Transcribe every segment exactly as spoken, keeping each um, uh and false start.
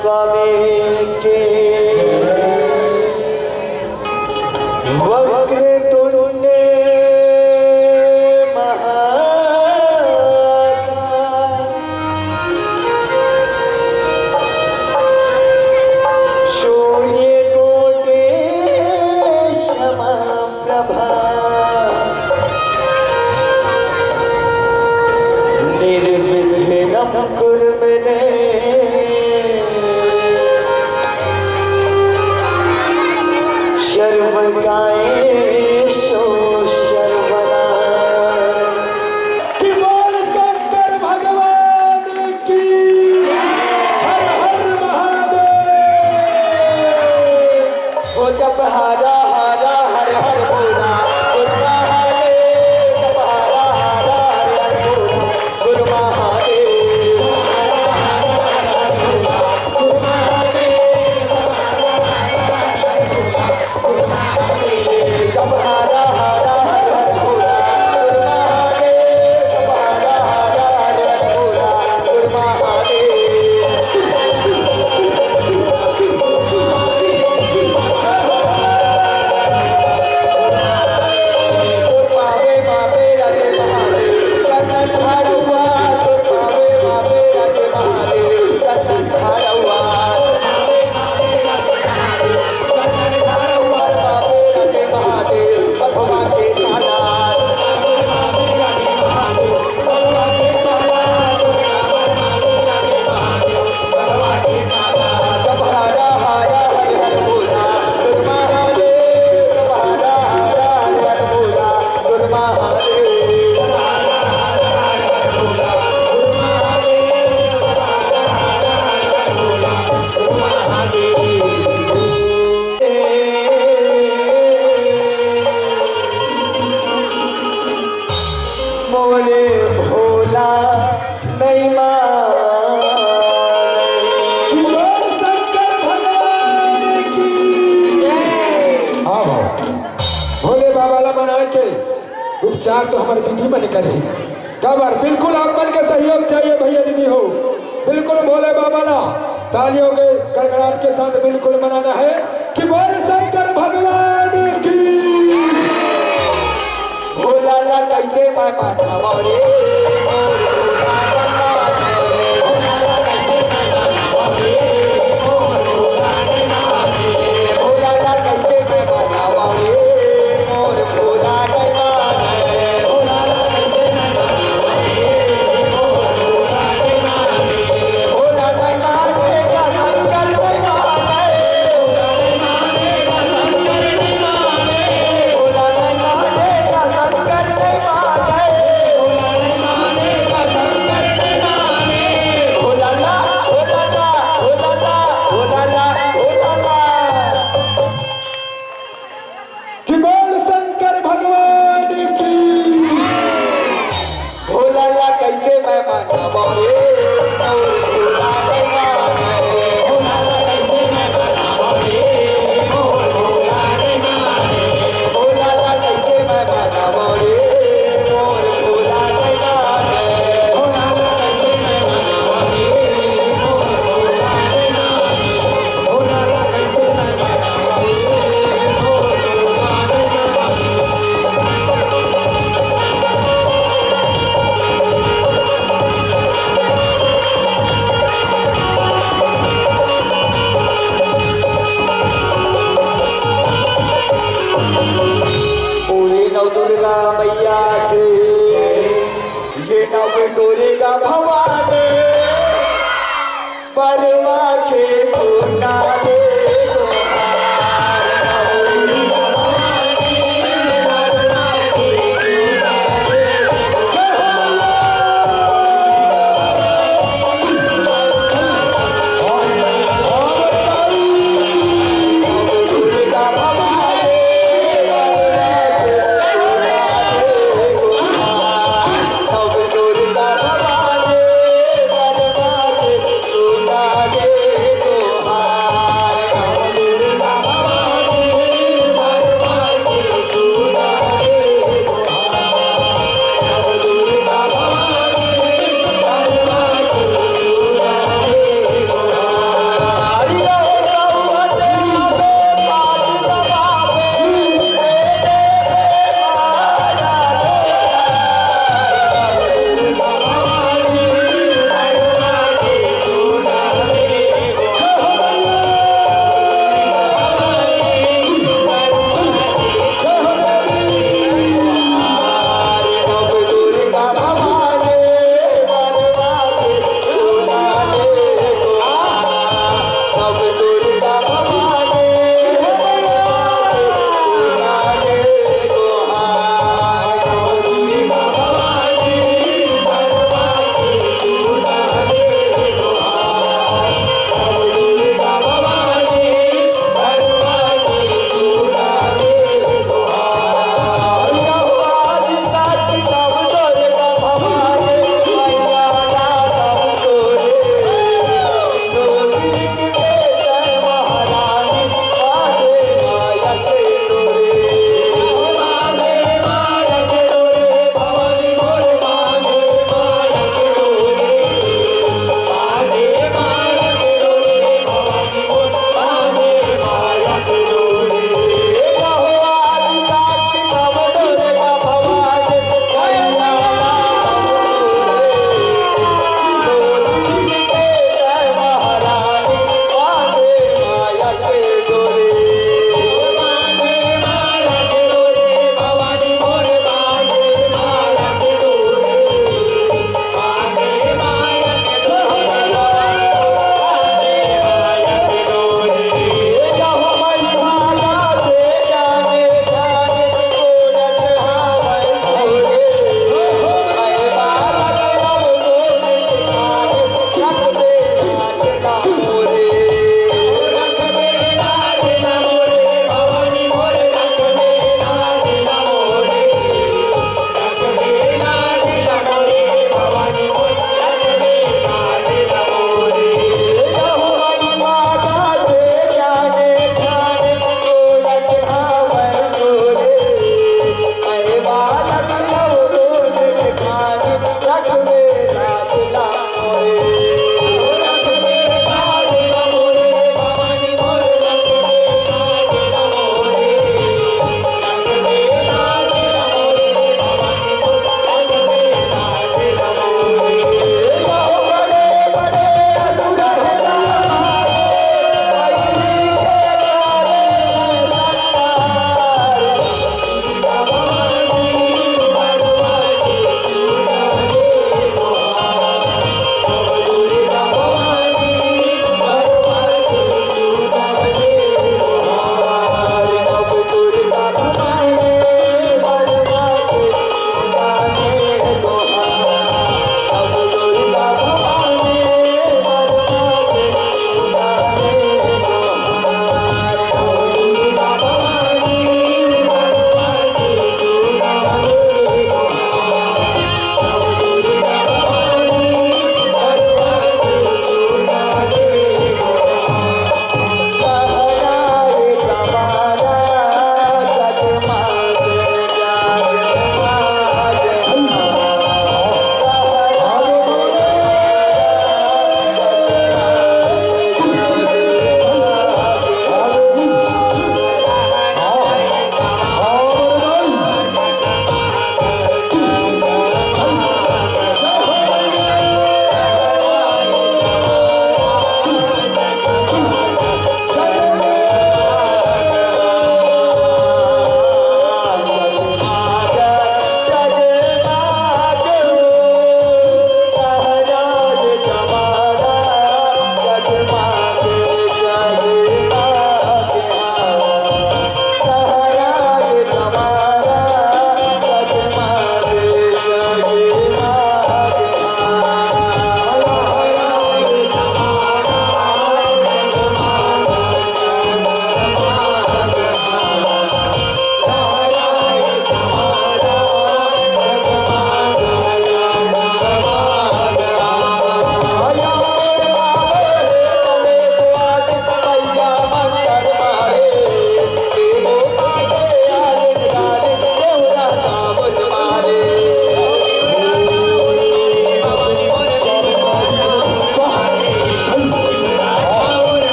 स्वामी के। वक्रतुंड महाकाय, सूर्यकोटि समप्रभा, निर्विघ्नं कुरु मे देव। सर्वकार्येषु सर्वदा। कि बोल शंकर भगवान की। हर हर महादेव। ओ जब हरा हरा हर हर बोला, गुरु महादेव, जब हरा हरा हर हर बोला, गुरु महादेव। मोरे भोला नहीं माने। बोल शंकर भगवान की जय। हाँ भाई, भोले बाबा ला मना के उपचार तो हमर विधि मन करे। काबर बिल्कुल आप मन के सहयोग चाहिए भैया दीदी हो, बिल्कुल भोले बाबा ला तालियों के गड़गड़ाहट के साथ बिल्कुल मनाना है कि बोल शंकर भगवान की। भोला ला कैसे मैं मनावं रे, मोर भोला ला कैसे मैं मनावं रे, मोर भोला ला कैसे मैं मनावं रे, मोर भोला ला कि बोल शंकर भगवान की। भोला ला कैसे मैं मनावं रे, मोर भोला ला कैसे मैं मनावं रे, मोर भोला ला कैसे मैं मनावं रे, मोर भोला ला कैसे मैं मनावं रे, मोर भोला ला बोले नव दुर्गा मैया की, ये नव दुर्गा भवानी। परवा के सुना दे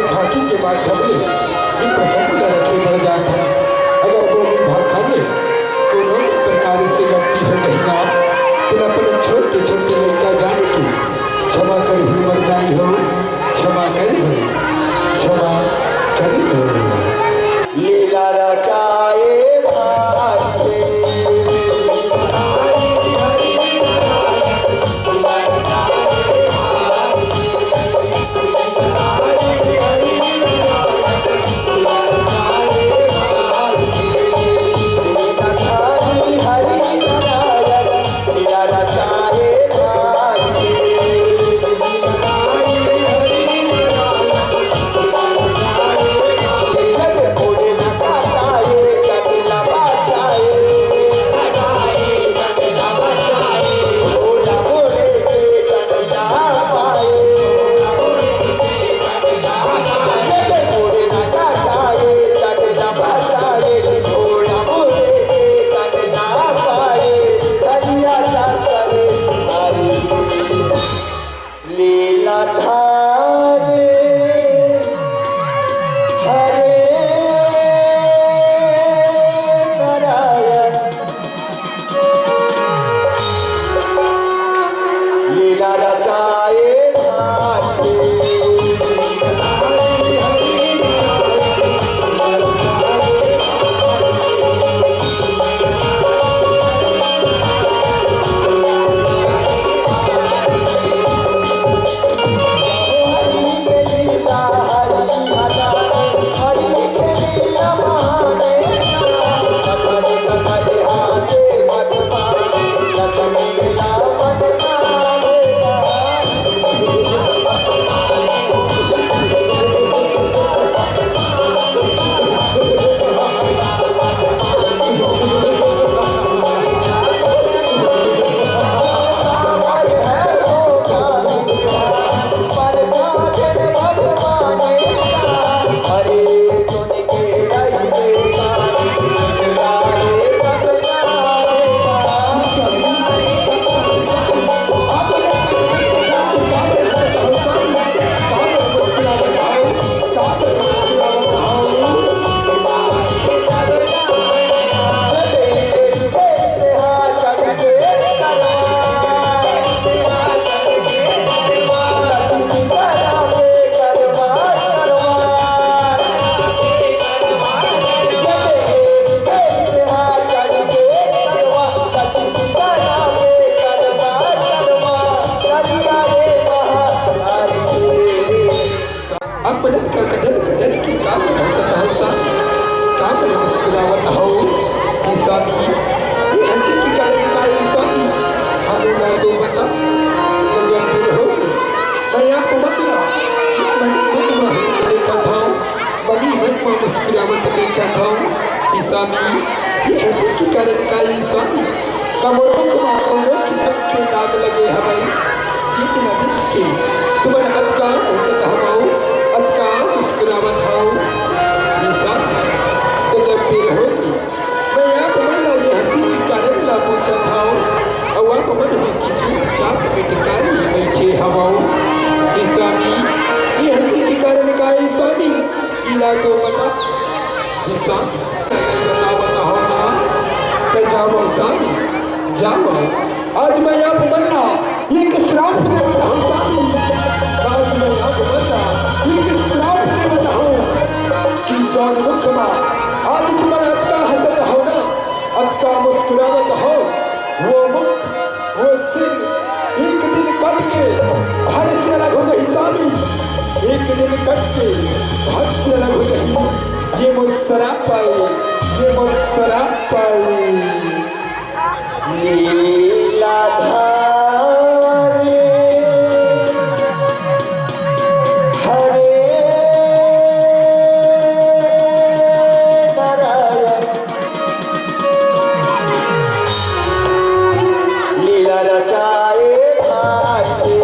झांकी के माध्यम ले ये प्रसंग ला रखे बर जात हन। अगर बोली भाखा में कोनो भी प्रकार से गलती हो गई ना, तो अपन छोटे छोटे लइका जान के क्षमा कर ही मर जाई हो, क्षमा कर हो, क्षमा कर हो। लीला रचाए भारी। लीलाधार हरे नारायण, लीला रचाए भारी। अपने कदम कदम की काम भटकत हौं सा, काम मुस्कुरावत हौं कि स्वामी, ये हंसी की कारण का ये स्वामी, हमें ना तो बता, तो जब फिर हो, मैं आपको बतला, मैं खुद में हंस देखा था, बड़ी मन में मुस्कुरावत देखा था कि स्वामी, ये हंसी की कारण का ये स्वामी, कमरों को मारो, कमरों की सबके दाग लगे हमें, जीत न जीत के, तुमन अतका हंसत हवौ, अतका मुस्कुरावत हवौ। निशा, गजब के रहो। मैं आप मन ला ये हंसी के कारण ला पूछत हवं, अउ आप मन ह कि चुपचाप पिटकारी बइठे हवौ। निशा, ये हंसी के कारण का ए स्वामी? इला तो बता। निशा, बता, बता हो ना। त जावव स्वामी, जावव। आज मैं आप मन ला एक श्राप देवत हौं स्वामी। आज मैं आप मन ला एक श्राप देवत हौं कि जौन मुख मा आज तुमन अतका हंसत हौ ना, अतका मुस्कुरावत हौ, वो मुख, वो सिर एक दिन कट के धड़ से अलग हो जाही स्वामी। एक दिन कट के धड़ से अलग हो जाही। ये मोर श्राप आय, ये मोर श्राप आय। लीलाधार हरे नारायण, लीला रचाए भारी।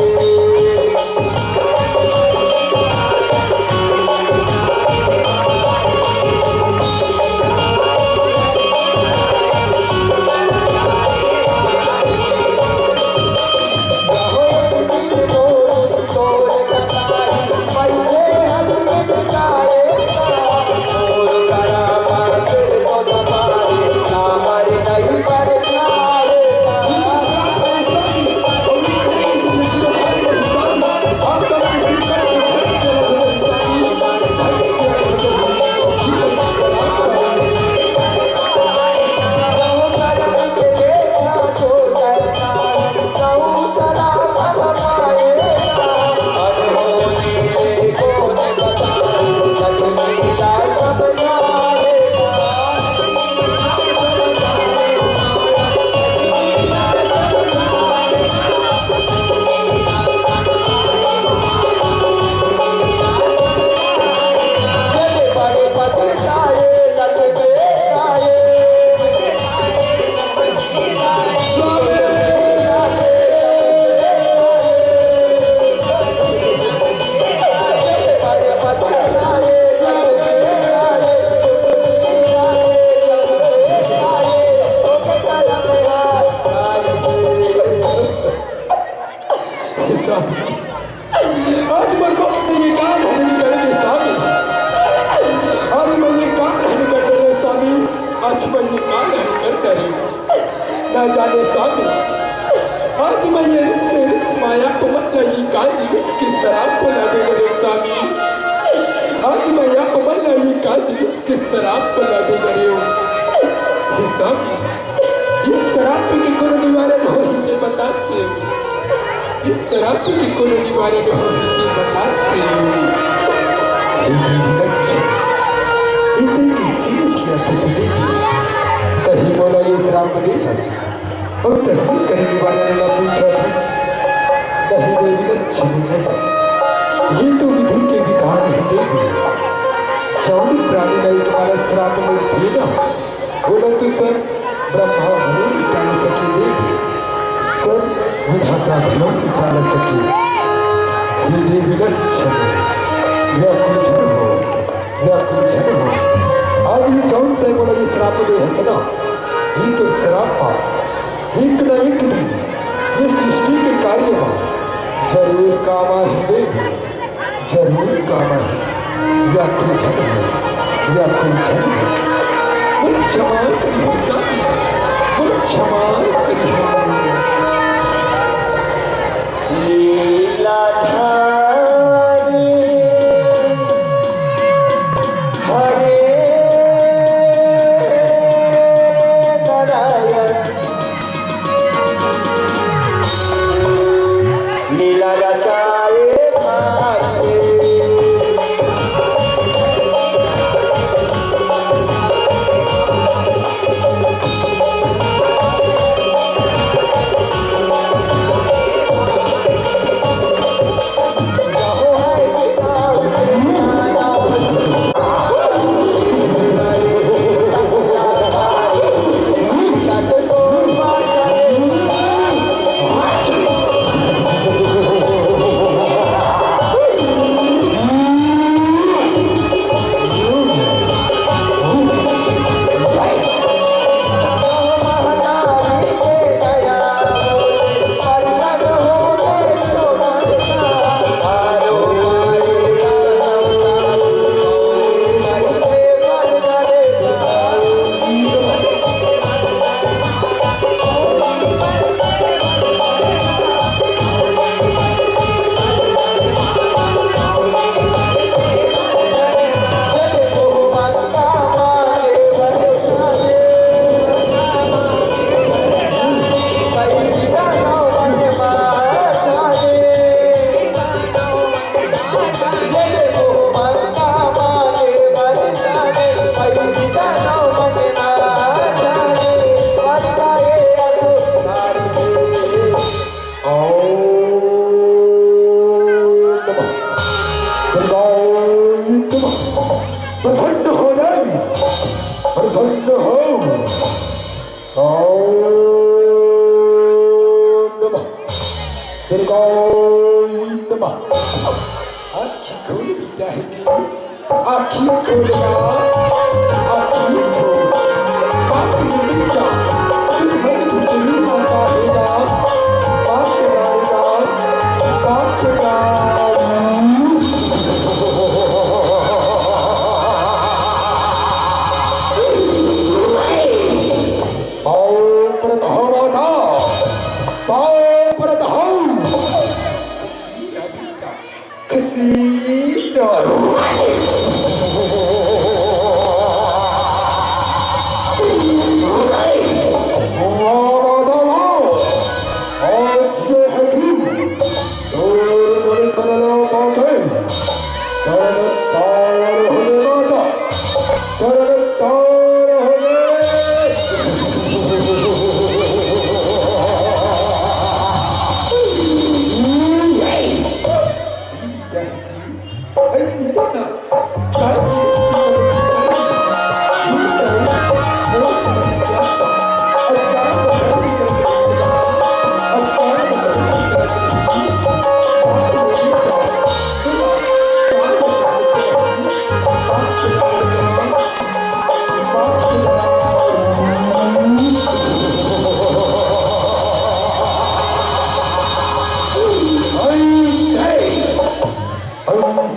स्वामी, आज मैं कब से ये काम हन कर डरे स्वामी, आज मैं ये काम हन कर डरे स्वामी, आज मैं ये काम हन कर डरे। ना जाने स्वामी, आज मैं ये रिस, रिस माया को मत लगी काली रिस के शराब को ना दे डरे स्वामी, आज मैं या को मत लगी काली रिस के शराब को ना दे डरे हो। हे स्वामी, ये शराब के कोनो निवारण होही ते बताते हो। ये शराब के कोनो निवारण होही ते बताते हो। हे देवी लक्ष्मी, इतनी सी क्या तुझे कहीं बोला ये शराब दे बस। और कहीं कहीं निवारण ना पूछा था। नहीं देवी लक्ष्मी जी, ये तो विधि के विधान है देवी। जौन प्राणी का तुम्हारा शराब में भेदा, बोला तो सब ब्रह्मा भी टाल सके देवी, सब विधाता भी टाल सके। हे देवी लक्ष्मी, या कुछ हो, या कुछ हो। आज ये जौन तय बोला ये शराब दे हस ना, ये तो शराब पा, एक ना एक दिन ये सृष्टि के कार्य में जरूर काम आही देवी। जरूर काम आही। या कुछ झन है, या कुछ झन है। मुझ क्षमा करियो स्वामी, मुझ क्षमा करियो। लीलाधारी हरे नारायण लीला रचाए भाई। ओम नमः शिवाय नमः। प्रसन्न हो देवी, प्रसन्न हो। ओम नमः शिवाय नमः। आँखी खोल बेटा है कि आँखी खोल ना, आँखी खोल। बाप रे बेटा, तू हर कुछ नहीं पाता है ना। बाप रे ना, बाप रे ना। पाँव परत हो माता, पाँव परत हो। खुशी डरो। वाह, वाह, वाह, वाह। आज ये है दिन। तोर मोरे करलो पाथे। तरतार होले माता। तरतार होले। ऐसी ना।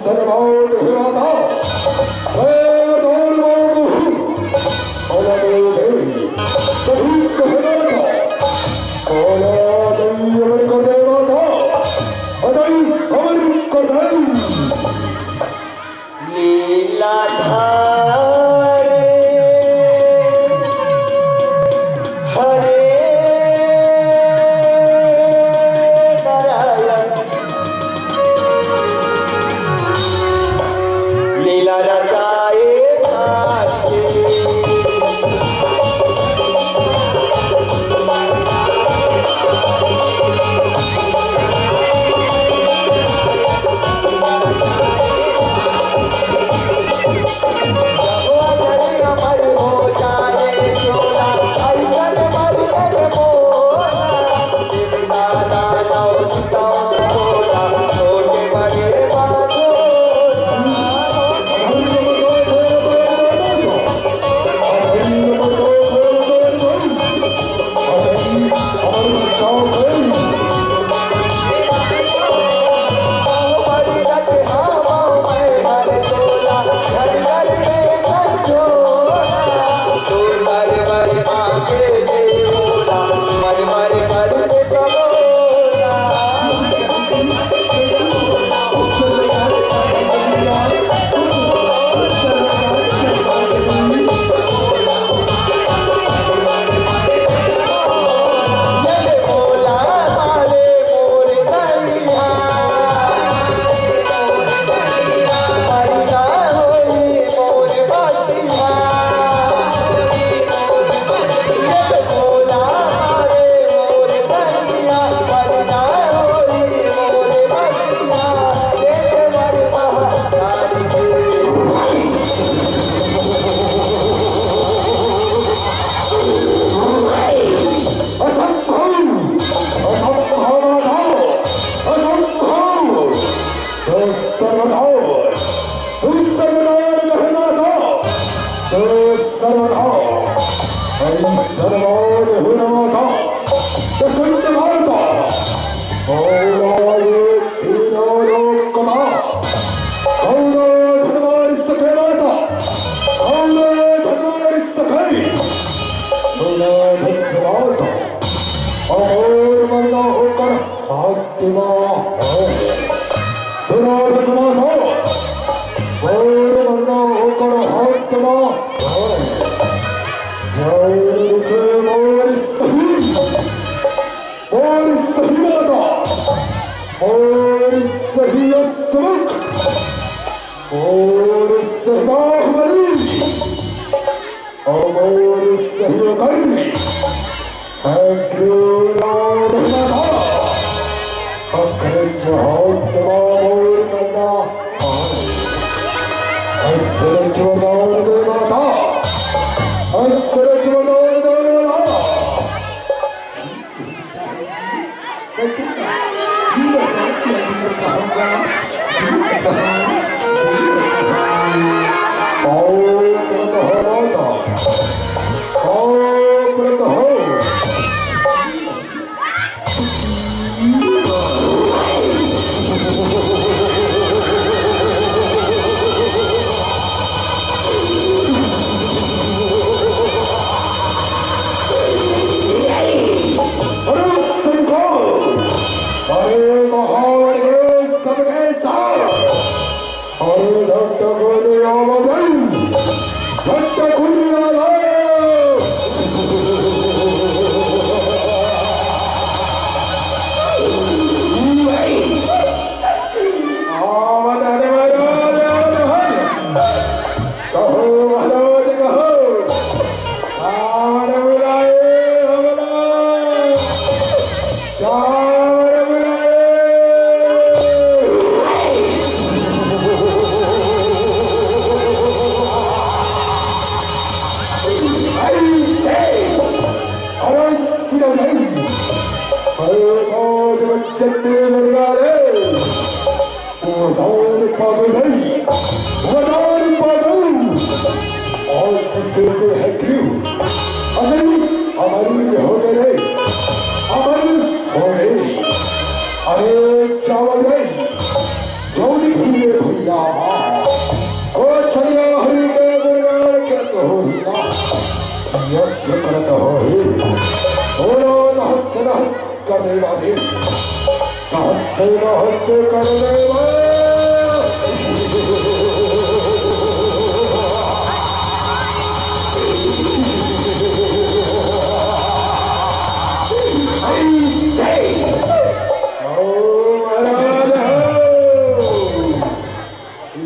धन्यवाद हे माता, मैं दान मांगू हूँ। अलग दे, सभी को हे माता, अलग दे, अमर कर दे माता, अजय अमर कर दे। लीलाधार हरे नारायण लीला रचाए भाग्य। और मरना होकर हाथ जमा हो। सुनो रे सुनो हो। और मरना होकर हाथ जमा हो। जय रुखे मोर सही, मोर सही माता, मोर सही असमक, मोर सही बाहुबली। अमर सहयोगी अग्रवाल माता, अग्रज हाथ दबा मोर कन्या। अग्रज वरदान दे माता, अग्रज वरदान दे माता। अरे संतो, अरे महावत के सबके साथ, अरे भक्त को ले आओ भाई, भक्त को ले आओ। आवत, अरे भाई, अरे भाई, अरे भाई। कहो महाराज कहो। चार बुलाए हमला। चार बुलाए। अरे सिया भाई। अरे मौज बच्चे तेरे लगा रे। वरदान पागल नहीं, वरदान पागल। और किसी को है क्यों? अमर, अमर हो गए, अमर हो गए। अरे चावल नहीं, जोड़ी भैया भैया, हंसे न हंसे कर दे।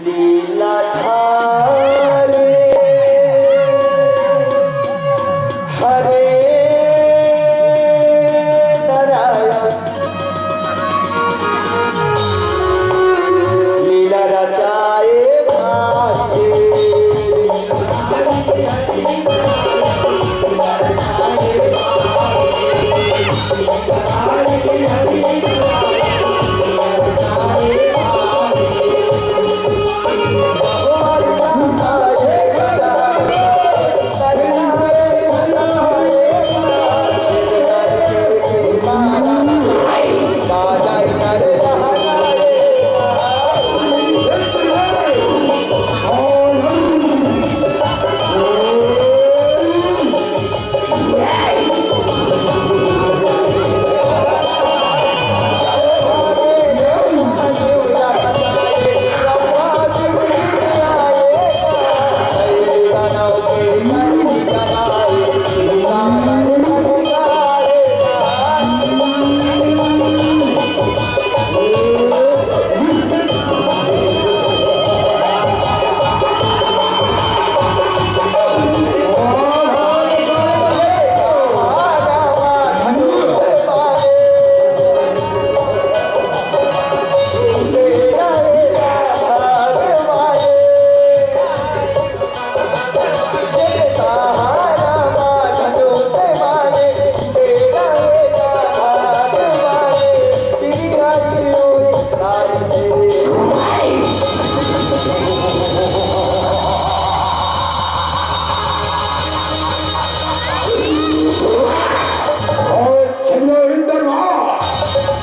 लीला धारे हरे नारायण, लीला रचाए भाग्य।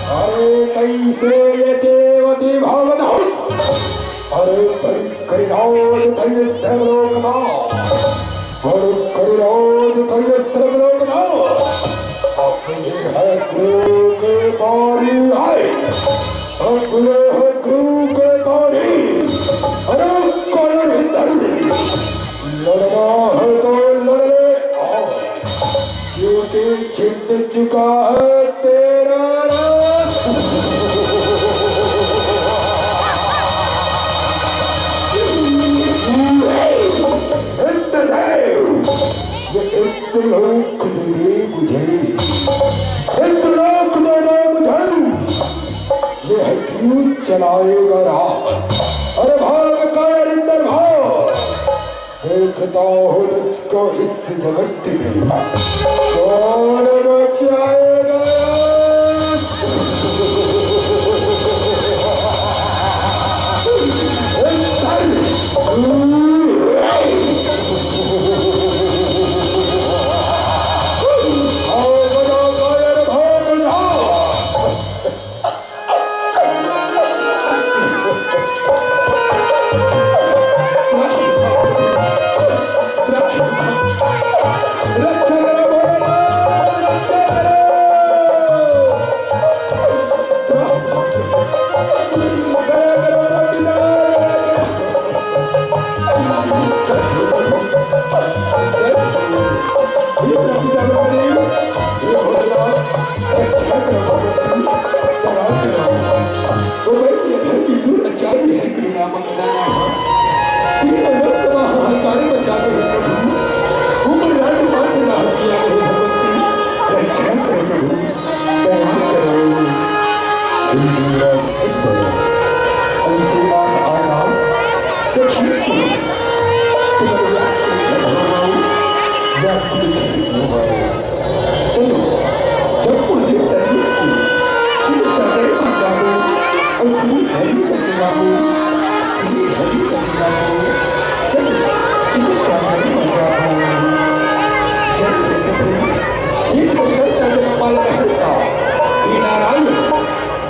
अरे, कइसे ये देवती भवन होइस? अरे, बड़ी करिराज तैं ये सर्वलोक मा। बड़ी करिराज तैं ये सर्वलोक मा। अपने है गुरु के पारी आए। अपने है गुरु के पारी। अरे, कौन भीतर? लड़ना है तो लड़ ले। आओ। क्योंकि छिप चुका है तेरा राज। इंद्रदेव, ये इंद्रलोक में मुझे, इंद्रलोक में मुझे, ये है क्यों चलाएगा राज? अरे भाग कायर इंद्र भाग। देखता हूँ तुझको इस जगत में कौन बचाएगा। आओ बजाओ कायर भाग जाओ।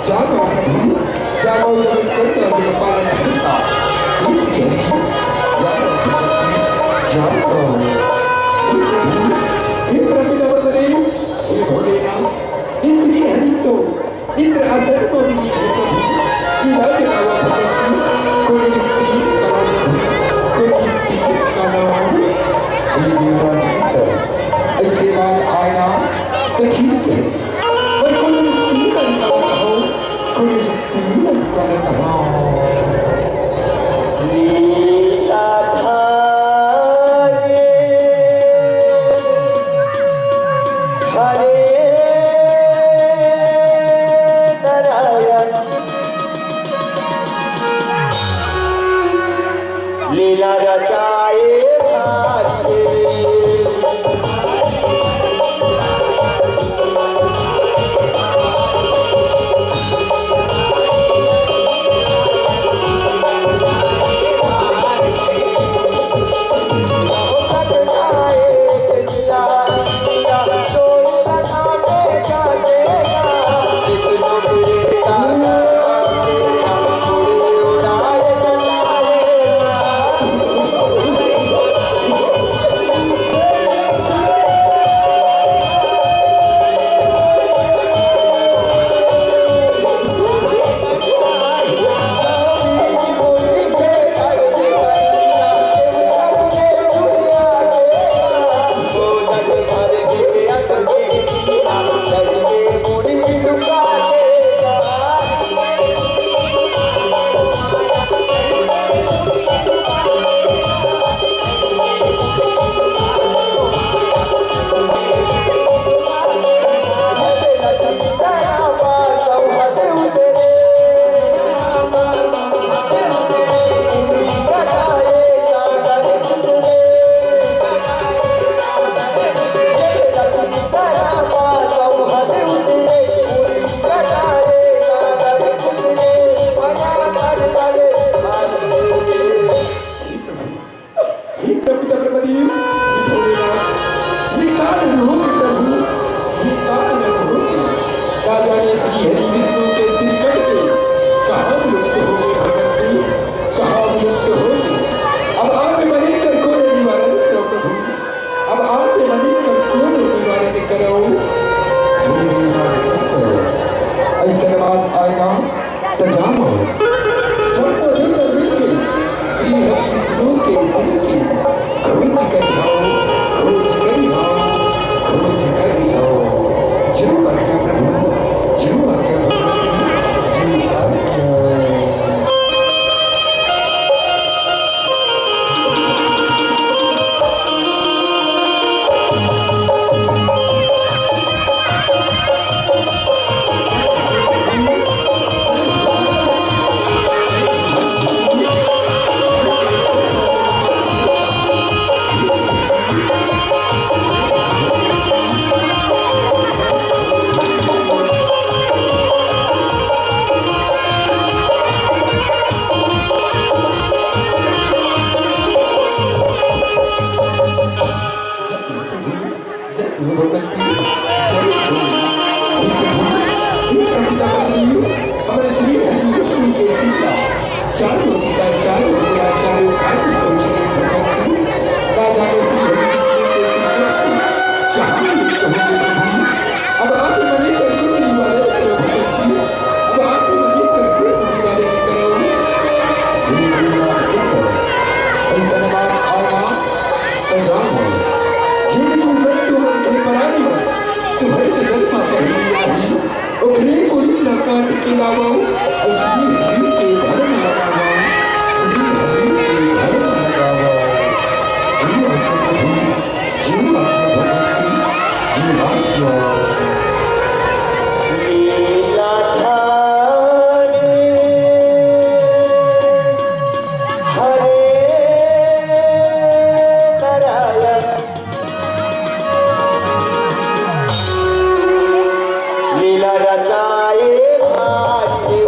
जागो प्रभु, जागो जगत के पालन करता। जागो, जागो। हे प्रभु, हे भोलेनाथ, हे श्री हरि हरे नारायण। लीला रचाए भारी। हे प्रभु, हे प्रभु, हे भोलेनाथ, ये का धन हो गे प्रभु, ये का धन हो गे? का जाने श्री हरि विष्णु के सिर कट के कहाँ विलुप्त हो गे भगत जी, कहाँ विलुप्त हो गे? अब आप मने कर कोन निवारण करो प्रभु, अब आप मने कर कोन निवारण करो। अइसन बात आय ना, त जावव। जम्मो जगत मिलके श्री हरि विष्णु के सिर के खोज करिहव, खोज करिहव, खोज करिहव। जो आज्ञा प्रभु, जो आज्ञा प्रभु, जो आज्ञा। लीला रचाए भारी।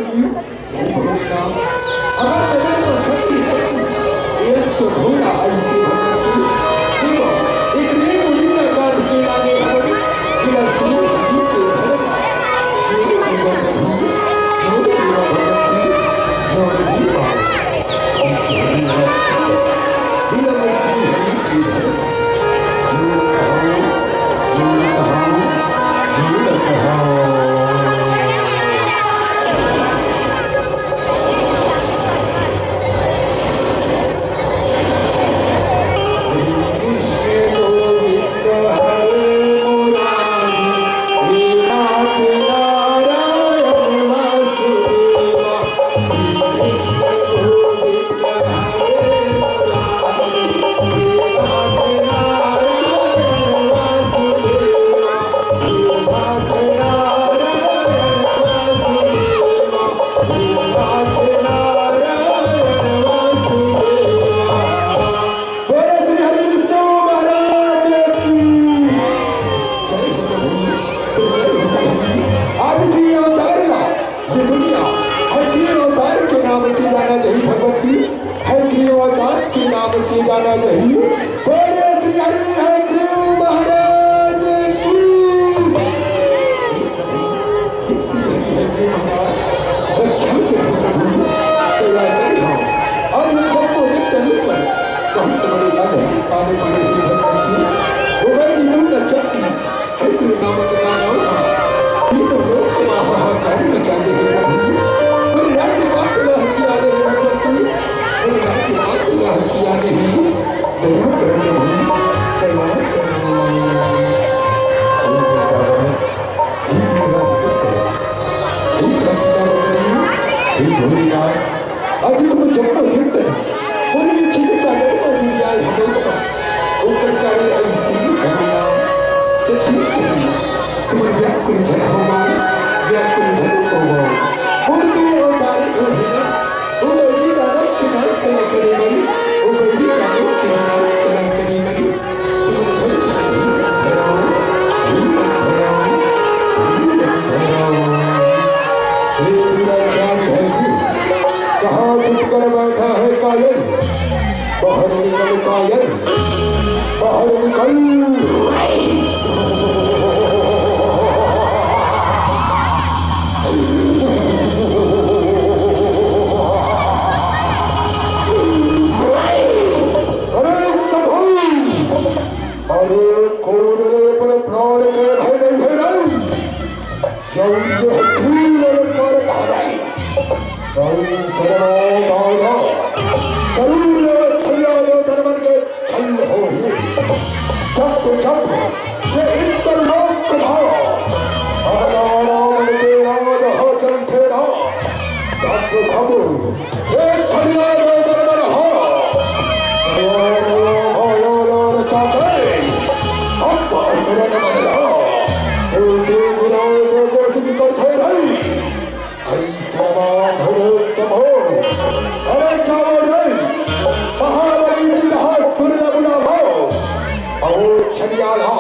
अगर तेरे को शक्ति है, एक तो भोला ऐसी भक्ति, देखो, एक नींबू निकल बात के लागे भगत, बिना सुने भगत के भगत, जो जीवन भगत, जो जीवन भगत, जो जीवन भगत, बिना भगत के भगत, जो कहो, जो कहो, जो कहो। बोलो श्री हरि विष्णु महाराज की। आज श्री अवतार का ये दुनिया है, श्री अवतार के नाम से जाना चाहिए भगवती, है श्री अवतार के नाम से जाना चाहिए। बोलो श्री हरि हरि महाराज की। अजी तुम चप्पल गिरते हैं। उनकी चिकित्सा करने की जाए हम लोगों का। ऊपर का ये ऐसी दुनिया से ठीक नहीं। तुम व्याकुल जन हो गए, व्याकुल जन हो गए। उनके और तारीफ हो गया। वो बैठी का रक्षण करने वाली, वो बैठी का रक्षण करने वाली। कहाँ छुप कर बैठा है कायल? बाहर निकल कायल, बाहर निकल। अरे सभु! अरे कोरोना पर प्राण के भय नहीं है रे। जौन जो धूल और पर भाई। जौन सर्वो दादा। जरूर छुया जो धर्मन के छल हो ही। जब जब ये इंद्रलोक भाव। अवतार के राज हो चंठेरा। जब जब ये छलिया रे गरबर हो। यो, यो, यो, यो, चाहते। अब असुरन मन लो। उनके गुलाम को कोशिश करते रही। ऐ सभा भरो सभो। अरे चावल रे। महाबली जी कहा सुन लगुना हो। और छलिया ला।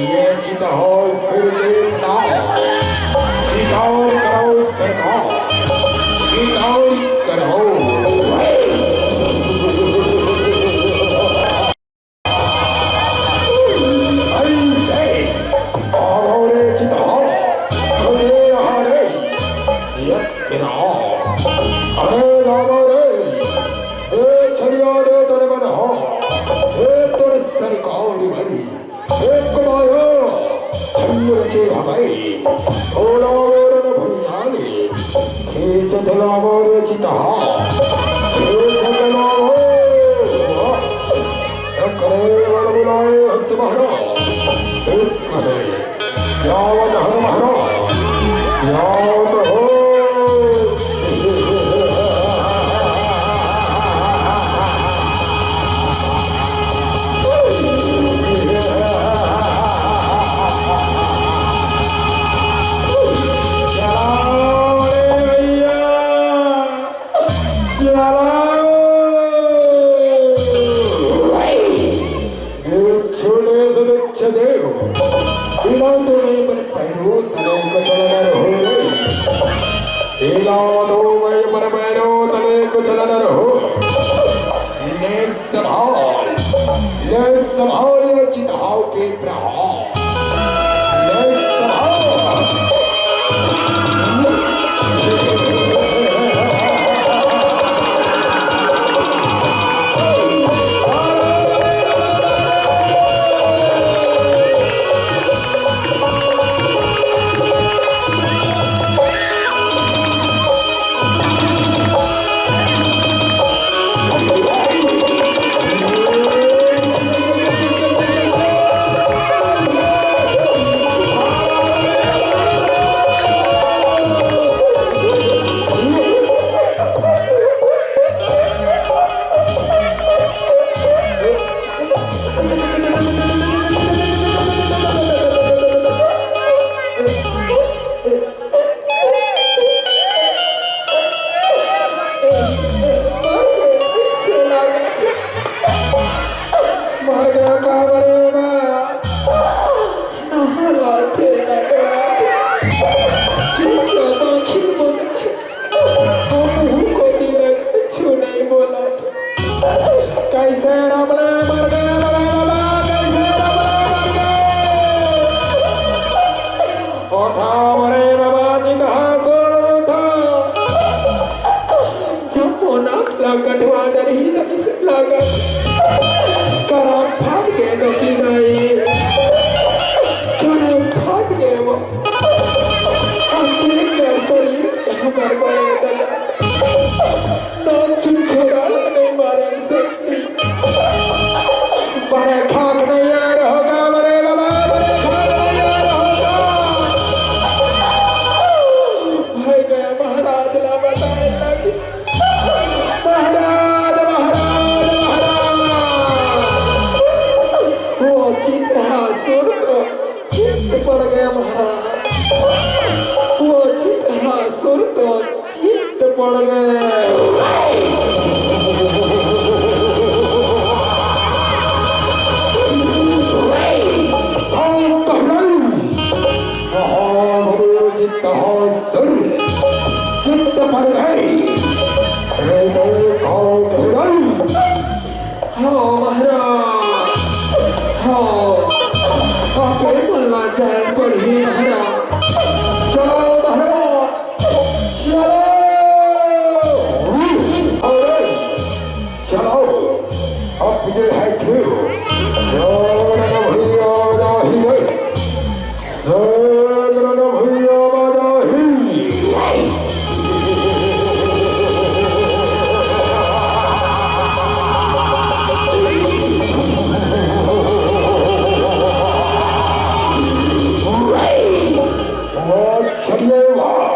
ये जित हो सुरदेव नाम, जिताओ करो सरकार, जिताओ करो। अरे जिताओ, अरे यहाँ रे, ये गिराओ। अरे रामा रे, ए छलिया रे दरबन हो, ए तोर सरकार भाई। एक माया छल्ल रचे हमारे, ओला ओरन भुइयाले। चलावो रे चितहा। ए चलावो। ए करे वर बुलाए हंस महाराज। ए करे। जावत हर महाराज। जावत हो। चलाओ रे भैया। चलाओ। ये छोटे से बच्चे देखो। इलाओ तो मैं पर पैरो तले को चला रहो। इलाओ तो मैं पर पैरो तले को चला रहो। ले संभाल, ले संभाल चितहाव के प्रहार। ले संभाल। मर गया का बड़े बा? नहा लाथे ना डोलाथे। चुपचाप आँखी बंद। हम मुँह को दिल छू नहीं बोला। कैसे रमले मर गए बड़े बा? कैसे रमले मर गए? उठा बड़े बाबा जी का हाथ उठा। जब मोना ला कटवा डरही रहिस लागत। करम फाट के डोकी नाई। करम फाट के वो। अंतिम दर्शन हमर बड़े दादा। नाम चुन खोदा नहीं मारे से। बड़े खाक नहीं आ रहा होगा, बड़े बाबा, बड़े खाक नहीं आ रहा होगा। भाई गया महाराज ला बताए लगी। महाराज, महाराज, महाराज। वो चित हासुर तो चित पड़ गया महाराज। वो चित हासुर तो चित पड़ गया। महाभैरव चित हासुर चित पड़ गए। रे तो कौन है? हाँ महाराज, हाँ, आपे मन ला जाए पड़ही महाराज। चलो महाराज, चलो। अरे, चलो, अब ये है क्यों? चलो ना भैया, ना ही रे। चंद्र भैया बाजा ही। वाह, छड़िए वाह।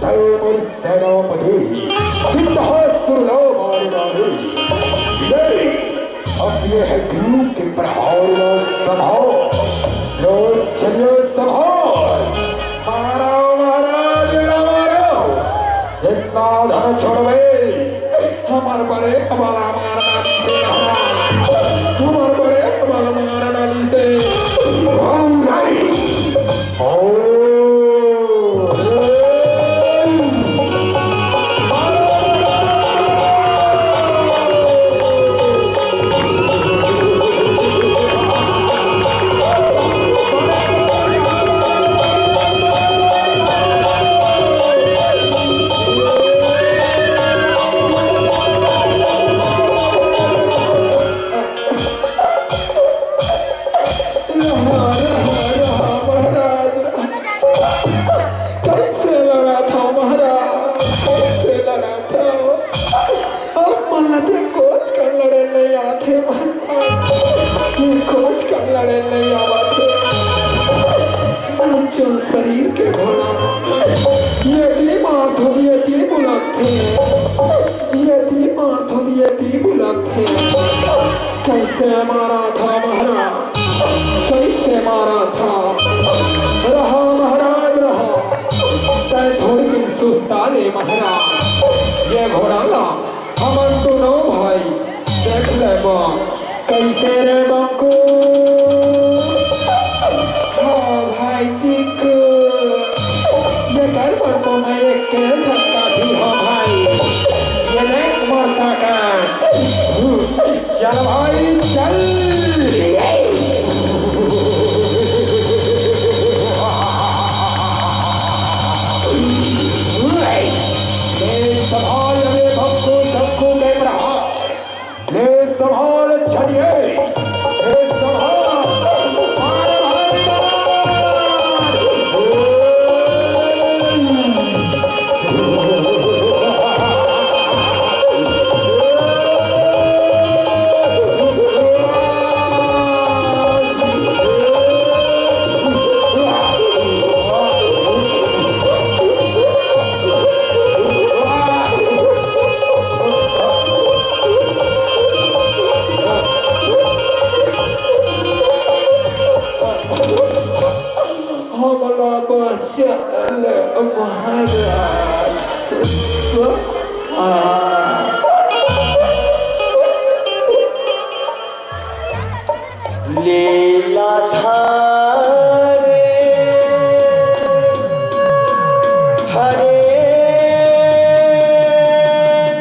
जय बोल सेनापति। सिद्धासुर लो मार डाले। जय। अब ये है भीम के प्रहार लो सभाओ। लो चलिए सभाओ। मारो महाराज, मारो। जितना धन छोड़वे, हमर बड़े बाबा ला मारना नहीं से महाराज। हमर बड़े बाबा ला मारना नहीं से। हम नहीं। शरीर के भला। ये दी मारथन, ये दी बुलाथे, ये दी मारथन, ये दी बुलाथे। कैसे मारा था महाराज, कैसे मारा था? रहा महाराज, रहा। तै थोड़ी दिन सुस्ता ले महाराज। ये घोड़ा ला हमन दोनों भाई देख लेबो। कैसे रे बंकू? हाँ भाई, ठीक। ये कर पर तो मैं एक के झटका भी हो भाई। ये देख मरता का। चल भाई, चल। ले संभाल रे बंकू, शंकू के प्रहार। ले संभाल छड़िए, ले संभाल। हमला बचा ले महाराज। आ। लीला धारे हरे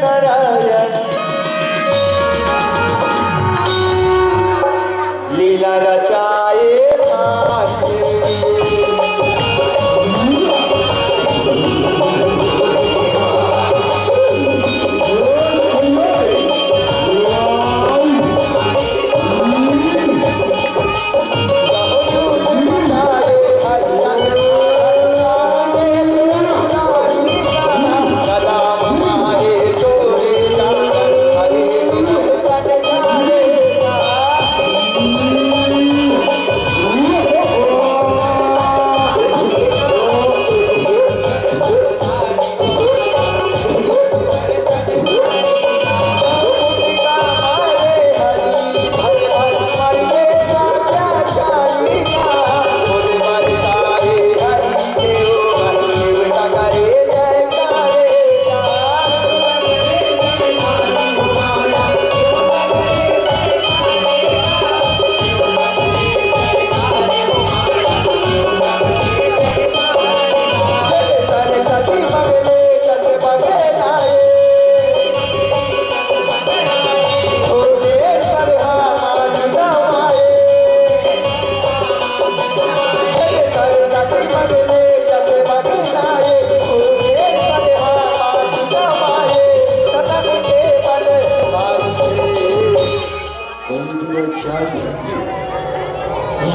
नारायण, लीला रचाए भाग्य।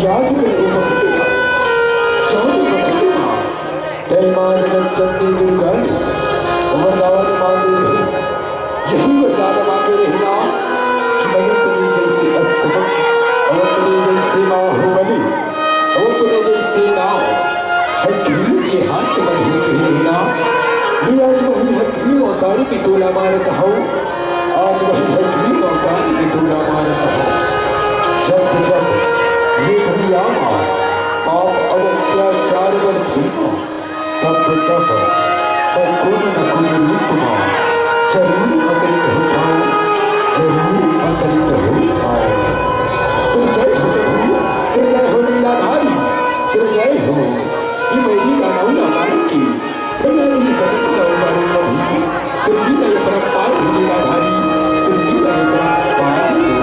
याद कर, याद कर, याद कर। तय माँ जगत जननी दुर्गा ने वरदान मांगे रहे, यही वरदान मांगे रहे ना कि मैं अपनी जैसी असमत और अपनी जैसी बाहुबली और अपने जैसी ना हड्डी के हाथ में ही रहे ना। मैं आज वही हड्डी और तारू की टोला मारता हूँ। आज वही हड्डी और तारू की टोला मारता हूँ। जब जब ये दुनिया में पाप और अत्याचार बढ़ते हैं, तब तब मैं कोई न कोई रूप में जरूर अवतरित होता हूँ, जरूर अवतरित होता हूँ। तो जय हो प्रभु, तो जय हो लीलाधारी, तो जय हो कि मेरी राम रामायण की, तो जय हो जगत रामायण की, तो जी मैं परम पावन लीलाधारी, तो जी मैं परम पावन लीलाधारी।